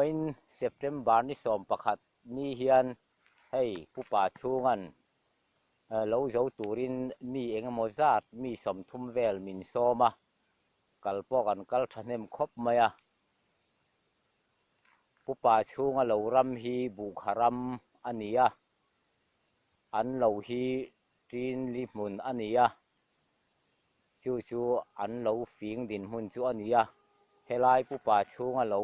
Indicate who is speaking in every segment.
Speaker 1: Vawiin September ni 11 ni hian hei pupa chhungan Lo zo turin mi engemaw zat mi 30 vel min sawm a, kal pawh kan kal thahnem khawp mai a. Pupa chhunga lo ram hi buhkha ram a ni a, an lo hi ṭinli hmun a ni a, chu chu an lo fing dinhmun chu a ni a. Helai pupa chhunga lo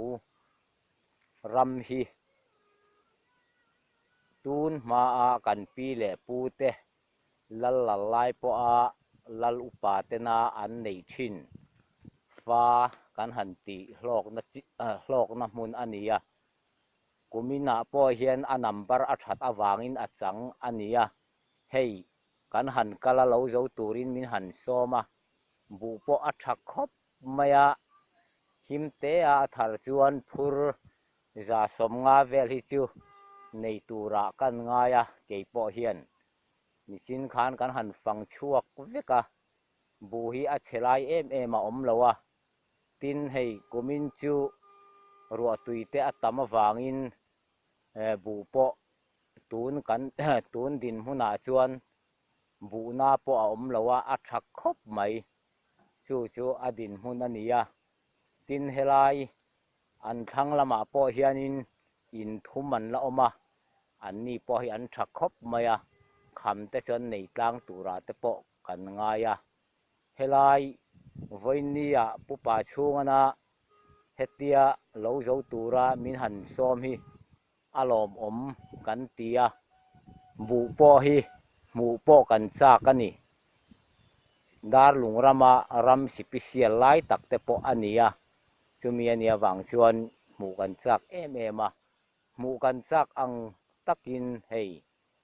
Speaker 1: ram hi tun hmaa kan pi leh pu te lal lal lai pawha lal upa tena an neih thin fa kan han tih hlawkna chi hlawkna hmun a ni a. Kuminah pawh hian a number a that avangin a chang a ni a, hei kan han kal a lo zo turin min han sawm a, buh pawh a tha khawp mai a, him te a a thar chuan phur 150 vel hi chu nei turah kan ngai a, kei pawh hian nichin khan kan han fang chhuak vek a, buh hi a chhe lai em em a awm lo a, Tin, hei kumin chu ruahtui te a tam avangin buh pawh tun kan tun dinhmunah chuan buhna pawh a awm lo a, a tha khawp mai. Chu chu a dinhmun a ni a. Tin, helai an thlang lamah pawh hianin in thum an la awm a, anni pawh hi an tha khawp mai a, kham te chuan nei tlang turah te pawh kan ngai a. Helai vawinia pupa chhungana hetia lo zo tura min han sawm hi a lawmawm kan ti a, buh pawh hi hmuh pawh kan chak a ni. Darlung rama ram sipisial lai tak te pawh a ni a, chumi a nih avang chuan hmuh kan chak em em a, hmuh kan chak ang takin hei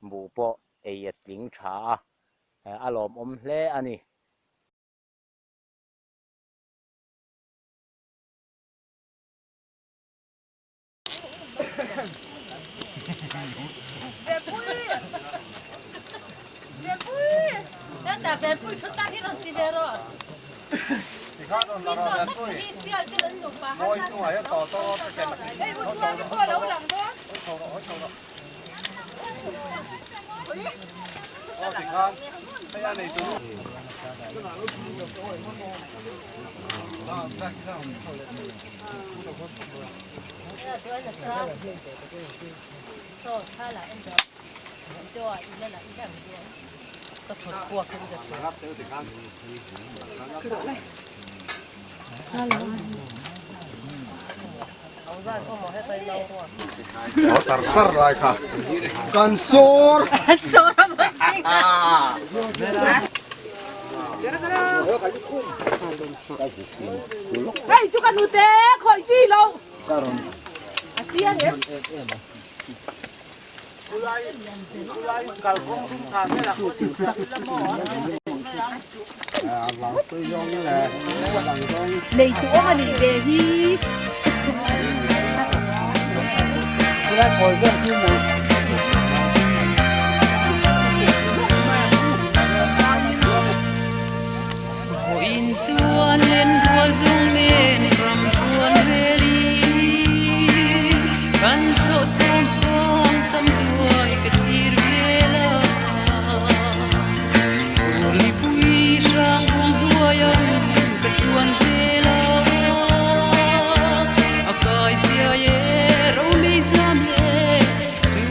Speaker 1: buh pawh ei a tling tha a, a lawmawm hle a ni.
Speaker 2: Tar tar lai kha kan sawr
Speaker 3: Hei chu ka nute khawih chi lo a chiang em. Nei tu awm a nih ve hi.
Speaker 4: Vawiin chuan lenrual zung nen ram chuan relin kan thlawh sawm fawng cham tuai ka thlir vel a. Urlipui hrang bung hnuaiah ka chuan vel a. A kai chiai e romei zam le chu.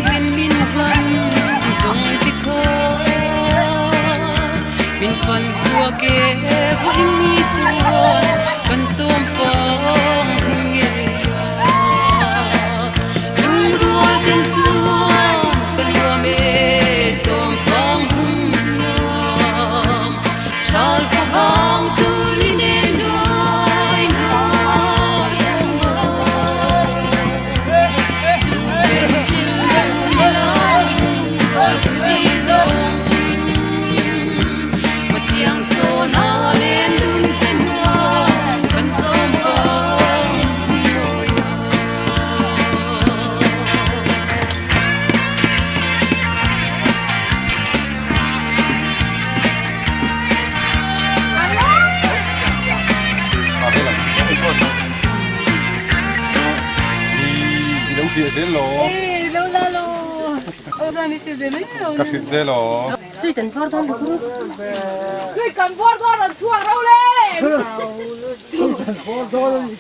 Speaker 4: tin min hlan zawng ti kha min fan chhuak e vawiin ni chuan kan sawm fang hun ngei a lungrual ten chuan ka nuam e sawm fang hun nuam thal favang tur i nen nuai nuai ang a.
Speaker 2: Ka hrilh zel aw.
Speaker 3: Sui kan bawr dawn rawn chhuak ro le. Sui kan bawr dawn rawn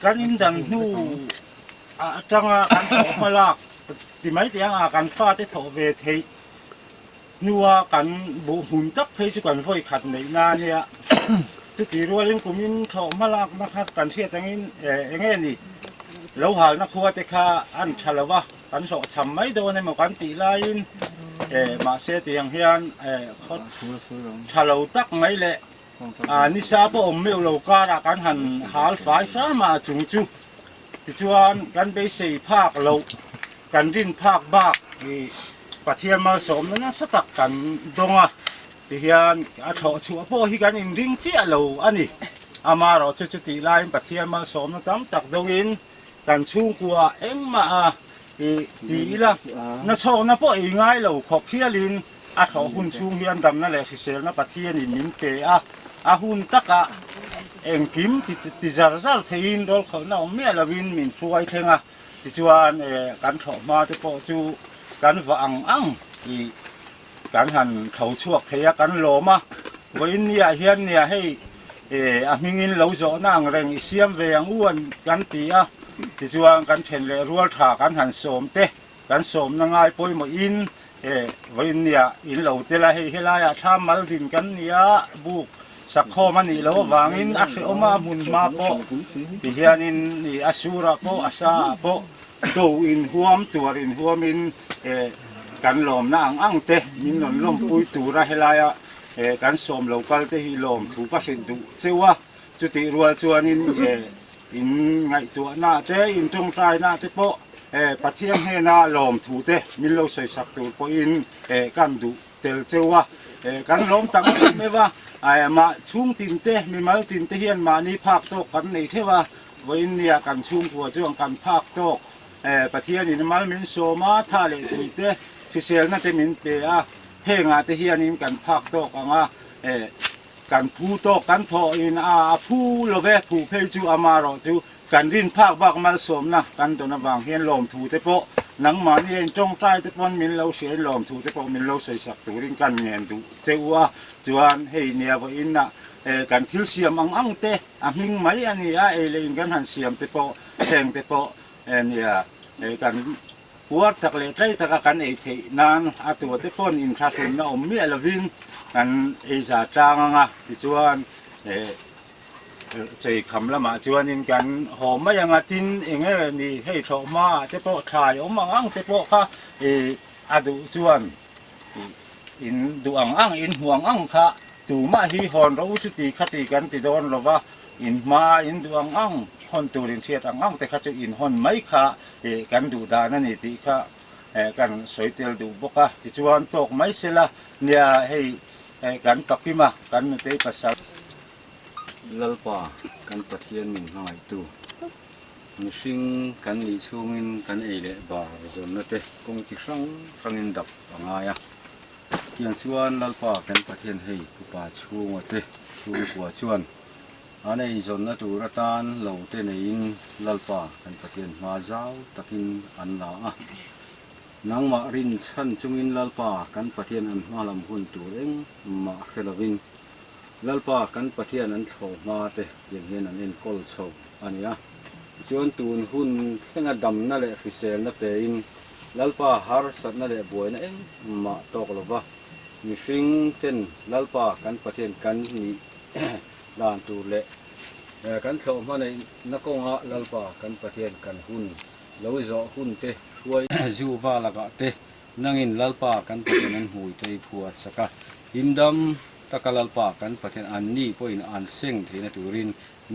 Speaker 5: Kan in dang hnu atanga kan thawh hma lak ti mai teh ang a, kan fate thawh ve theih hnua kan buh hmun tak phei chu kan vawi khat neih na ania. Chuti rualin kumin thawh hma lakna kha kan hriat angin eng nge ni lo halna khua te kha an tha lo va, kan hlawhchham mai dawn emaw kan tih laiin mahse tiang hian khaw tha lo tak mai leh Nisa pawh awm meuh lo karah kan han hal fai hram a chung chu tichuan kan beisei phak loh kan rin phak bak i Pathian malsawmna nasa tak kan dawng a tihian a thlawh chhuah pawh hi kan inring chiah lo a ni. Amaherawh chu chutih laiin Pathian malsawmna tam tak dawngin kan chhungkua engmah a i ti ila nachhawkna pawh ei ngai lo khawp hialin A thlawh hun chhung hian damna leh hriselna Pathianin min pe a, a hun takah engkim ti zar zar theiin rawlkhawlhna awm miah lovin min hruai thleng a, tichuan kan thlawh hma te pawh chu kan va ang ang tih kan han tho chhuak thei a, kan lawm a. Vawiin niah hian nia hei a hmingin lo zawhna ang reng i siam ve ang u an kan ti a, tichuan kan then leh rual tha kan han sawm te Kan sawmna ngai pawimawhin e vawiin nia in lo tel a, hei helaiah thla mal din kan nia buk sakhawm a nih loh avangin a hrehawm a, a hmun hma pawh ti hianin i a surah pawh a sa ah pawh do in huam tuar in huamin e kan lawmna ang ang te min rawn lawmpui tura helaia e kan sawm lo kal te hi lawm thu ka hrilh duh cheu a, chutih rual chuanin e in ngaihtuahna te in tawngtaina te pawh Pathian hnena lawmthu te min lo sawisak tur pawhin kan duh tel cheu a, kan lawm tak em em a, mah chhung tin te mimal tin te hian mahni phak tawk kan nei theuh a, vawiin nia kan chhungkua chuan kan phak tawk Pathianin mal min sawm a, tha leh tui te hriselna te min pe a. Hengah te hianin kan phak tawk ang a, kan phu tawk kan thawh in a a phu lo ve, phu phei chu amarawh chu kan rin phak bak malsawmna kan dawn avang hian lawmthu te pawh nangmahni a intawngtai te pawn min lo hria in lawmthu te pawh min lo sawisak turin kan ngen duh che u a, chuan hei nia vawiin ah kan thil siam ang ang te a hming mai a ni a, ei leh in kan han siam te pawh heng te pawh nia kan Puar tak leh tlai taka kan ei theih nan a tuate pawn inthlahrunna awm miah lovin kan ei za tlang ang a, tichuan chei kham lamah chuanin kan haw mai ang a, tin eng nge ni hei thlawh hmaah te pawh thlai awm ang ang te pawh kha a duh chuan in duh ang ang in hmu ang ang kha tumah hi hawn ro chuti khati kan ti dawn lova in hma in duh ang ang hawn tur in hriat ang ang te kha chu in hawn mai kha Tih kan duh dan a ni tih kha kan sawi tel duh bawk a, tichuan tawk mai sela nia hei kan pakim a, kan nutei pasal.
Speaker 6: Lalpa kan Pathian min hmangaihtu, mihring kan nih chhungin kan ei leh bar zawnna te kawng chi hrang hrangin dap a ngai a, tiang chuan Lalpa kan Pathian hei upa chhunga te chhungkua chuan An eizawnna tur atan lo te neiin Lalpa kan Pathian hma zau takin an la a. Nangmah rin chhan chungin Lalpa kan Pathian an hma lam hun tur engmah hre lovin Lalpa kan Pathian an thlawh hma te tiang hian an enkawl chho a ni a. Tichuan tun hun thlenga damna leh hriselna pein Lalpa harsatna leh buaina engmah tawk lova mihring ten Lalpa kan Pathian kan nih Dan tur leh kan thlawh hmaneihna kawnga Lalpa kan Pathian kan hun lo zawh hun te hruai zu va lakah te nangin Lalpa kan Pathian an hmui te i phuar sak a, himdam taka Lalpa kan Pathian an ni pawhin an seng theihna turin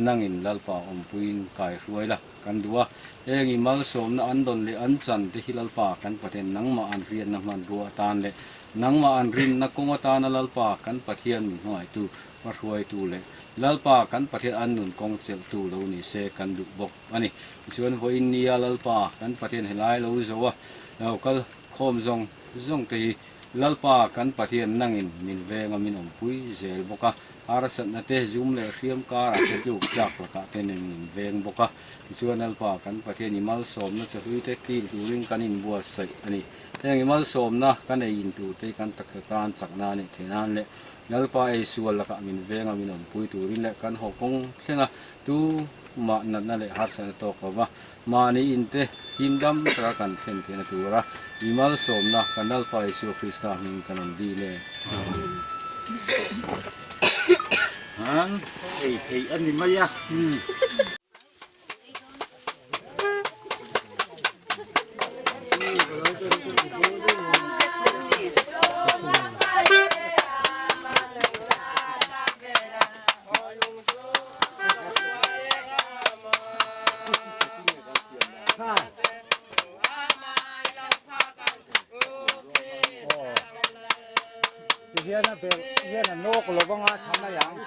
Speaker 6: nangin Lalpa awmpuiin kai hruai la kan duh a, heng i malsawmna an dawn leh an chan te hi Lalpa kan Pathian nangmah an hriatna hmanrua atan leh Nangmah an rinna kawng atana Lalpa kan Pathian min hmangaihtu, hmahruaitu leh Lalpa kan Pathian an nun kawng chelhtu lo ni se kan duh bawk a ni. Tichuan vawiin nia Lalpa kan Pathian helai lo zo a, lo kal khawm zawng zawng te hi Lalpa kan Pathian nangin min venga min awmpui zel bawk a, harsatna te zum leh hriam karah te tluk tlak lakah te nen min veng bawk a. Tichuan Lalpa kan Pathian i malsawmna chawhlui te kil turin kan inbuatsaih a ni. Heng i malsawmna ka nei in tur te hi kan taksa tan chakna a neih theih nan leh Lalpa ei sual lakah min venga min awmpui turin leh kan haw kawng thlenga tu mah natna leh harsatna tawk lova mahni in te him dam taka kan thlen theihna tura i malsawmna kan Lalpa Isua Krista hming kan rawn dil e.
Speaker 5: Han ei theih a ni mai a. Tihian a belh hian a nawk lo vang a tha mai ang.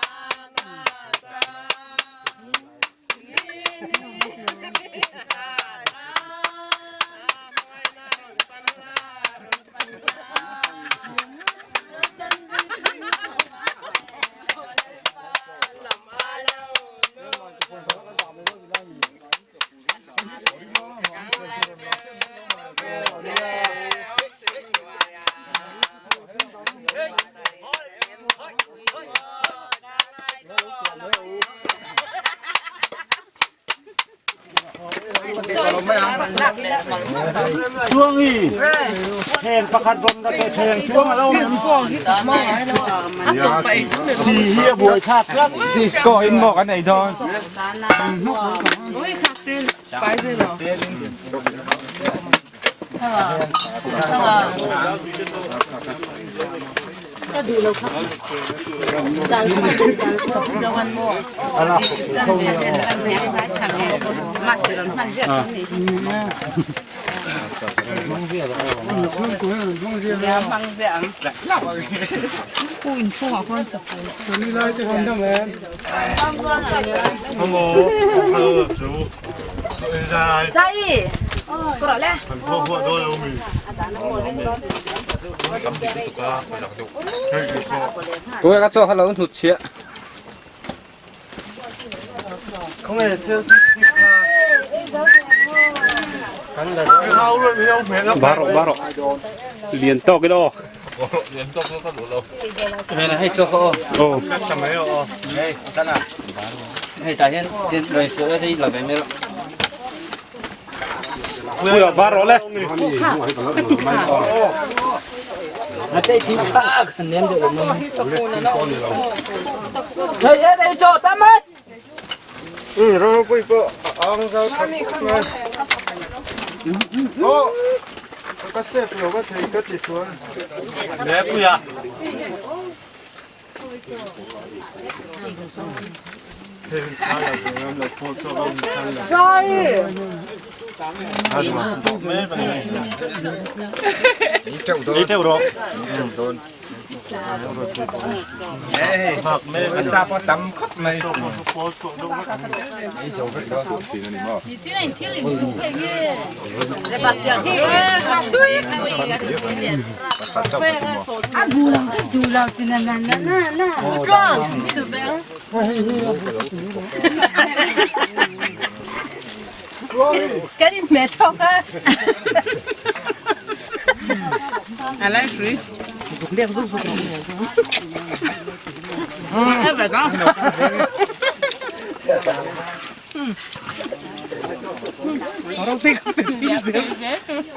Speaker 5: Chuangi heng pakhat rawn la teh theng chuang a lo awm chi hi a buai thlak tlat
Speaker 7: disco in maw kan ei dawn. Tui ka chaw kha lo hnut chhiah. Ba rawh ba rawh lian tawk in aw.
Speaker 1: Hei chaw kha aw.
Speaker 7: Aw.
Speaker 1: Hei tan a. Hei tah hian rawn sual hei la ve mai rawh.
Speaker 7: Puia ba rawh le.
Speaker 3: Kan inhmeh chhawk a. A lai hrui. Zuk lek zuk zuk rawh.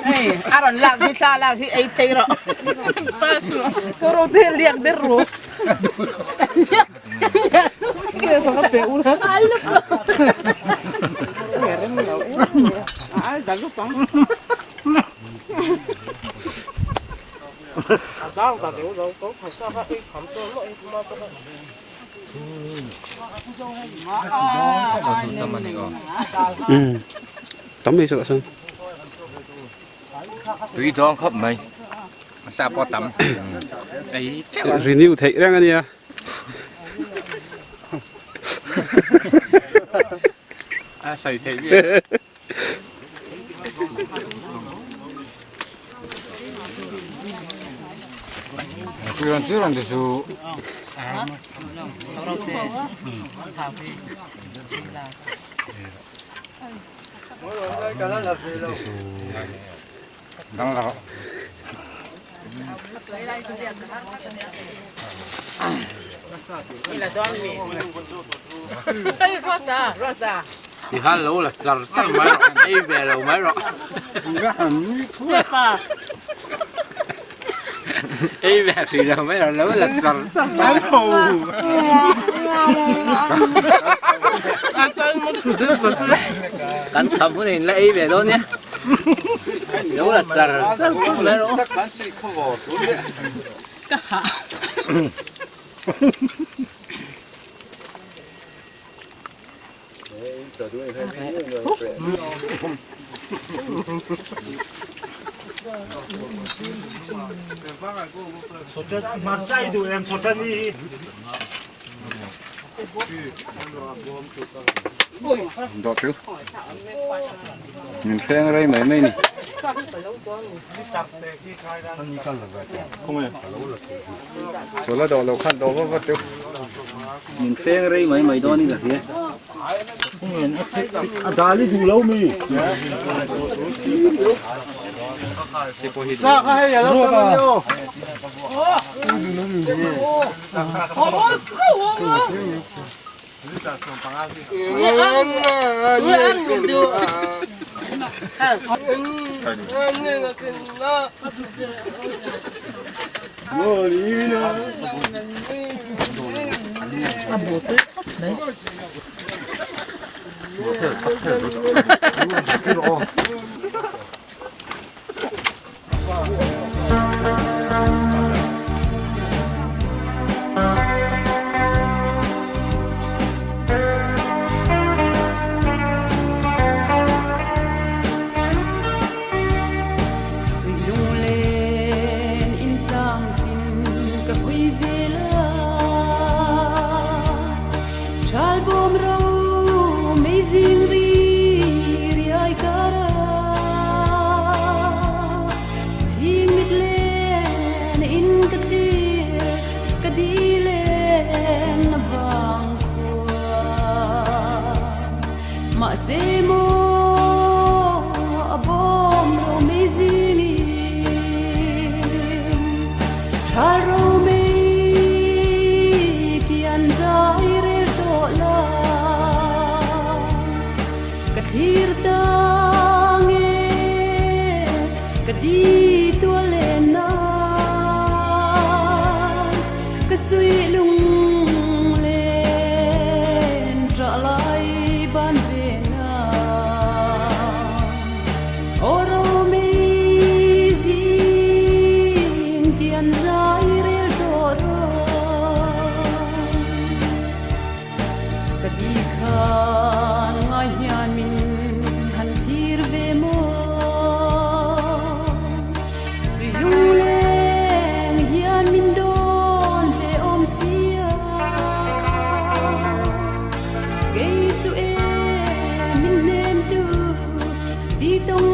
Speaker 3: Hei a rawn lak hi thla lak hi ei phei rawh. Ka rote liak der ru.
Speaker 7: Tam mai chawlh chuan.
Speaker 1: Tui dawn khawp mai. Sa pawh tam. Ei teuh a.
Speaker 7: Renew theih reng a nia.
Speaker 1: A sawi theih viau. Chuan chuan te chu dang la rawh. Tikhan lo la char char mai rawh, ei ve lo mai rawh. Ei ve thui lo mai rawh, lo la char char mai rawh. Kan tham hun in la ei ve dawn nia. Lo la char char mai rawh.
Speaker 6: Dawh chu min thleng rei mai mai ni. Chawlh a dawh loh khan dawh vak vak teuh.
Speaker 1: Min thleng rei mai mai dawn in ka hria.
Speaker 5: A dal i duh lo mi. Sa kha hei a lo tam a ni aw.
Speaker 4: Lunglen in tlang tin ka hui vel a, Ṭhal bawm ro mei zing ri riai kar a. Di tong.